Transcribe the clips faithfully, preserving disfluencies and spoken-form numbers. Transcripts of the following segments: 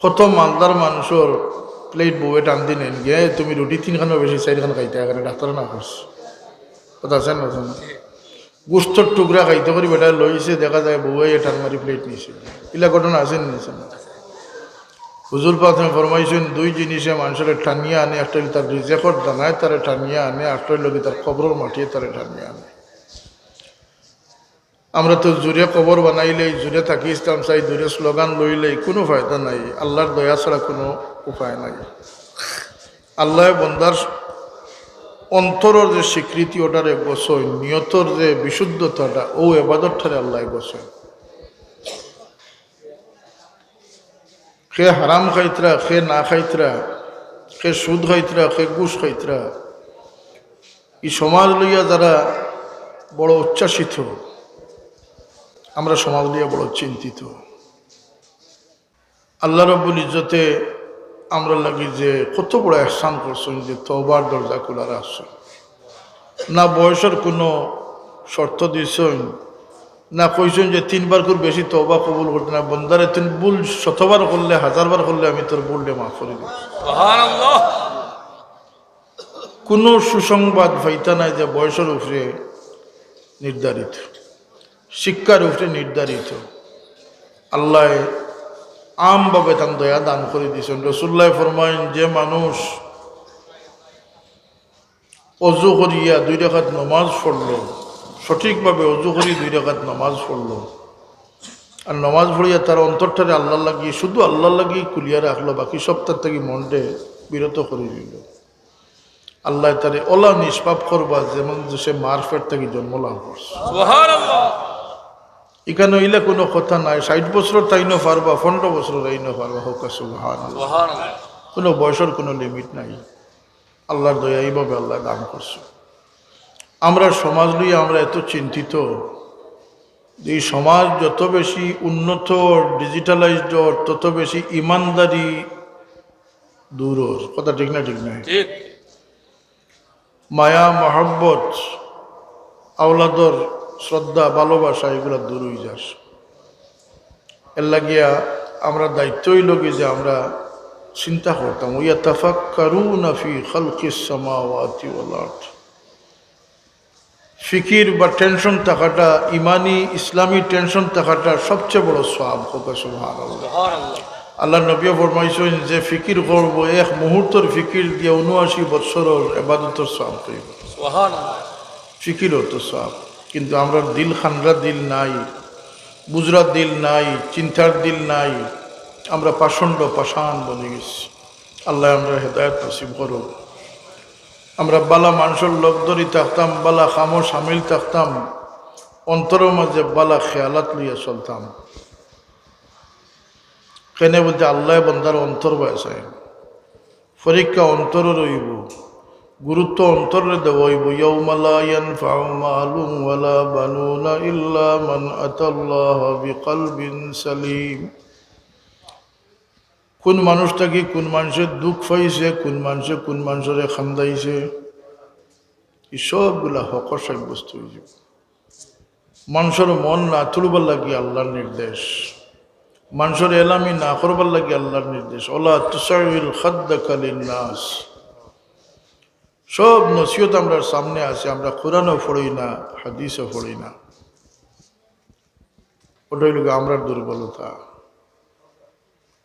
কত মালদার মানষর প্লেট বউয়ে টান দি নেইন গিয়া, "তুমি রুটি তিনখানর বেশি চাইরখান খাইতায় কেনে, ডাক্তারে না করছে।" কথা আছে না, আছে না? গোস্তর টুকরা খাইতে করি বেটায় লইছে, দেখা যায় বউয়ে টান মারি প্লেট নিছে। ইলা ঘটনা আছে নি, আছে না? হুজুর পাকে ফরমাইছইন, দুই জিনিসে মানষরে টানিয়া আনে, একটা অইলো তার রিজেকর দানায় তারে টানিয়া আনে, আর একটা অইলো কি তার কবরর মাটিয়ে তারে টানিয়া আনে। আমরা তো জুরে কবর বানাইলেই, জুরে থাকি ইসলাম চাই, জুরে স্লোগান লইলেই কুনু ফায়দা নাই। আল্লার দয়া ছাড়া কুনু উপায় নাই। আল্লায় বন্দার অন্তরর যে স্বীকৃতি, ওটারে গছইন, নিয়তর যে বিশুদ্ধতাটা, অউ এবাদতটারে আল্লায় গছইন। কে হারাম খাইতরা, কে না খাইতরা, কে সুদ খাইতরা, কে ঘুষ খাইতরা, ই সমাজ লইয়া যারা বড় উচ্ছ্বাসিত, আমরা সমাজ লইয়া বড় চিন্তিত। আল্লাহ রব্বুল ইজ্জতে আমরার লাগি যে কত বড় এহসান করছইন যে তওবার দরজা খোলা রাখছইন। না বয়সর কুনু শর্ত দিছইন, না কইছইন যে তিনবার কুর বেশি তওবা কবুল করতে না, বন্দারে তুই ভুল শতবার করলে, হাজারবার করলে আমি তোর ভুলরে মাফ করি দিমু। সুবহানাল্লাহ। কুনু সুসংবাদ পাইতা নায় যে বয়সর উপরে নির্ধারিত, শিক্ষার উপরে নির্ধারিত। আল্লায় আমভাবে তান দয়া দান করি দিছইন। রাসুলুল্লায় ফরমাইন, যে মানুষ অজু করিয়া দুই রাকাত নমাজ পড়লো, সঠিকভাবে অজু করি দুই রাকাত নমাজ পড়লো, আর নমাজ পড়িয়া তার অন্তরটারে আল্লার লাগি, শুধু আল্লার লাগি খুলিয়া রাখলো, বাকি সবতার থাকি মনরে বিরত করি দিলো, আল্লায় তারে অলা নিষ্পাপ করবা, যেমন যে সে মার পেট থাকি জন্ম লাভ করছে। সুবহানাল্লাহ। ইখানো ইলা কুনু কথা নাই, ষাইট বছরর তাইনও পারবা, পনরো বছরর তাইনও পারবা। কউক্কা সুবহানাল্লাহ। সুবহানাল্লাহ। কুনু বয়সর কুনু limit নাই। আল্লার দয়া ইভাবে আল্লায় দান করছে। আমরার সমাজ লইয়া আমরা এত চিন্তিত যে ই সমাজ যত বেশি উন্নত, digitalized অর, তত বেশি ইমানদারি দূর অর। কথা ঠিক না, ঠিক না? ঠিক। মায়া, মহব্বত, আওলাদর শ্রদ্ধা, ভালোবাসা, ইগুলা দূর অইযার। এরলাগিয়া আমরার দায়িত্ব অইলো কি যে আমরা চিন্তা করতাম, ويتفكرون في خلق السماوات والأرض। ফিকির বা tension থাকাটা, ইমানি ইসলামী tension থাকাটা সবচেয়ে বড় সওয়াব। কউক্কা সুবহানাল্লাহ। সুবহানাল্লাহ। আল্লার নবীয়ে ফরমাইছইন, যে ফিকির করবো, এক মুহূর্তর ফিকির দিয়া ঊনআশি বৎসরর ইবাদতর সওয়াব পাইবো। সুবহানাল্লাহ। ফিকিরও তো সওয়াব, কিন্তু আমরার দিল খানরা দিল নাই, বুঝরা দিল নাই, চিন্তার দিল নাই, আমরা পাষণ্ড পাষাণ বনি গেছি। আল্লায় আমরারে হেদায়েত নসিব করউক। আমরা ভালা মানষর লগ ধরি থাকতাম, ভালা কামো শামিল থাকতাম, অন্তরর মাঝে ভালা খেয়ালাত লইয়া চলতাম। কেনে বুলতে আল্লায় বন্দার অন্তর বায় চাইন। পরীক্ষা অন্তরর অইবো, গুরুত্ব অন্তররে দেওয়া অইবো। يوم لا ينفع مال ولا بنون إلا من أتى الله بقلب سليم। কুন মানুষ থাকি কুন মানষে দুখ পাইছে, কুন মানষে কুন মানষরে কান্দাইছে, ই সবগুলা হকর সাব্যস্ত অইযিবো। মানষর মন না তুলবার লাগি আল্লার নির্দেশ, মানষর এলামি না করবার লাগি আল্লার নির্দেশ। ولا تصعر خدك للناس। সব নসিহত আমরার সামনে আছে, আমরা কোরআনও পড়ি না, হাদিসও পড়ি না। ওটা অইলো গিয়া আমরার দুর্বলতা।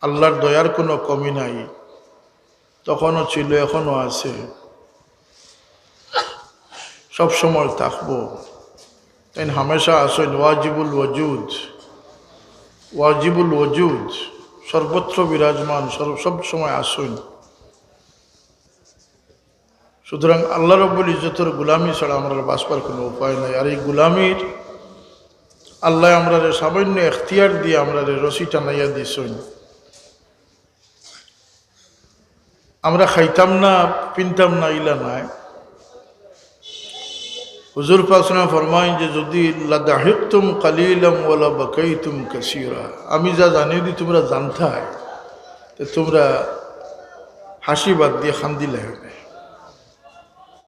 আল্লার দয়ার কুনু কমি নাই, তখনও ছিল, এখনও আছে, সব সময় থাকবো। তাইন হামেশা আছইন, ওয়াজিবুল ওজুদ, ওয়াজিবুল ওজুদ, সর্বত্র বিরাজমান, সর্ব-, সব সময় আছইন। সুতরাং আল্লাহ রব্বুল ইজ্জতর গুলামি ছাড়া আমরার বাঁচবার কুনু উপায় নাই। আর ই গুলামির আল্লায় আমরারে সামান্য এখতিয়ার দিয়া আমরারে রশি টানাইয়া দিছইন। আমরা খাইতাম না, পিনতাম না, ইলা নায়। হুজুর পাক সাল্লাল্লাহু আলাইহি ওয়াসাল্লাম ফরমাইন যে, যদি لضحكتم قليلا ولبكيتم كثيرا, আমি যা জানি যদি তুমরা জানতায়, তে তুমরা হাসি বাদ দিয়া কান্দিলায় অনে।